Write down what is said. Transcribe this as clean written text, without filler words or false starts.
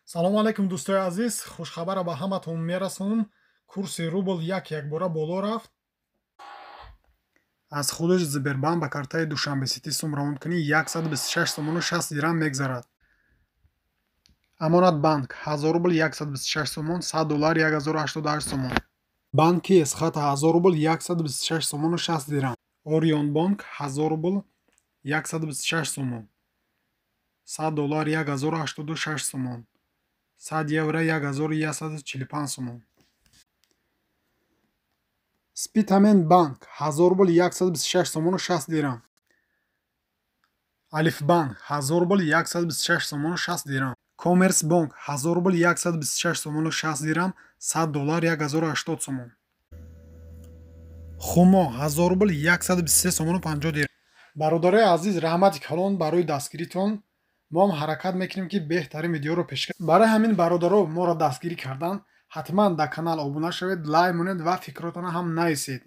Салому алайкум, дӯстои азиз. Хушхабара ба ҳаматон мерасонам: курси рубл як якбора боло рафт. Аз худаш Сбербанк ба картаи Душанбе Сити сум равон кунӣ, 126 сомону 60 дирам мегзарад. Амонатбанк: 1000 рубл 126 сомон, 100 доллар 1088 сомон. Банки Эсхата: 1000 рубл 126 сомону 60 дирам. Орионбонк: 1000 рубл 126 сомон, 100 доллар 1086 сомон, 100 евро 1145 сомон. Спитамен банк: 1000 рубл 126 сомону 60 дирам. Алифбанк: 1000 рубл 126 сомону 60 дирам. Коммерсбонк: 1000 рубл 126 сомону 60 дирам, 100 доллар 1080 сомон. Хумо: 1000 рубл 123 сомону 50 дирам. Бародарои азиз, раҳмати калон барои дастгиритон. Мо ҳам ҳаракат мекунем, ки беҳтарин видеоро пешкаш. Барои ҳамин, бародаро, моро дастгирӣ кардан, ҳатман дар канал обуна шавед, лайк монед ва фикротонро ҳам нависед.